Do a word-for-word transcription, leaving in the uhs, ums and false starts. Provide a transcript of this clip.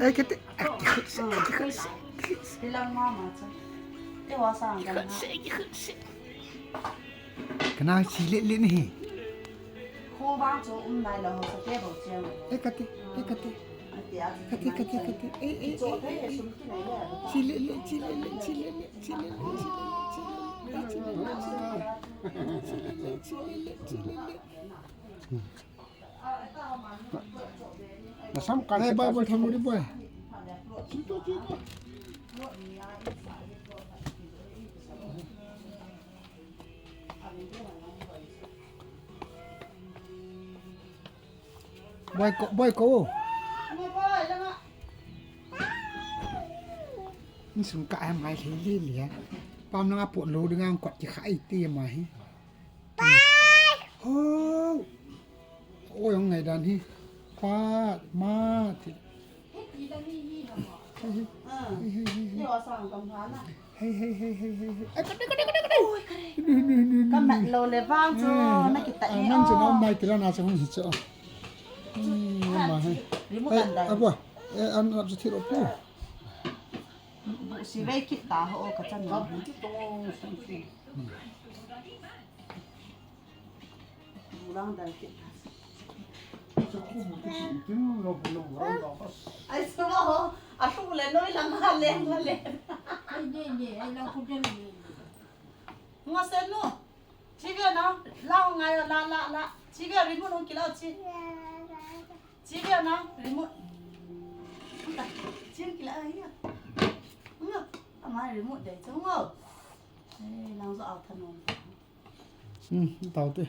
Ei, kati. Hilang mama chu. Te wa sang kan na. Kana si le le ni. Kho bang chu um nai lo ho sa te bo chiang. Ei, kati. Ei, kati. Ati, ati, kati, kati, kati. Ei, ei, ei, ei. Si le le, si le le, si le le, si le le, si le le, si le le. Nasam kan. Ei, Bible thamu di boy. Sito, sito. Boy ko, boy ko. Ni sung ka em ai le le le. Pam na po lo ding ang kot ki khai ti ma hi. Ho. Oi, ang ngai dan hi. Pa, ma, ti. Hei, hei, hei, hei, hei. Ai, kati, kati, kati, kati. Ka mat lo le vang chu, na kita ni. Nang chu na mai tira na chu hung hi chu. Hmm, ma he. Remote an dai. Apo, eh, an rap chu thiro pu. Si vei kit ta ho ka chan na. Bulang dal kit. Ai, suma ho, a thu le noi lang ha le, ha le. Ai, ne, ne, ai, lang khu den ne. Ngo se nu. Chi ve na, la ho ngai la, la, la. Chi ve remote ho kila chi. Chi ve na, remote. Chi kila ai ya. Ngo, ama remote dai chu ngo. Ei, lang zo au thanom. Hmm, tau te.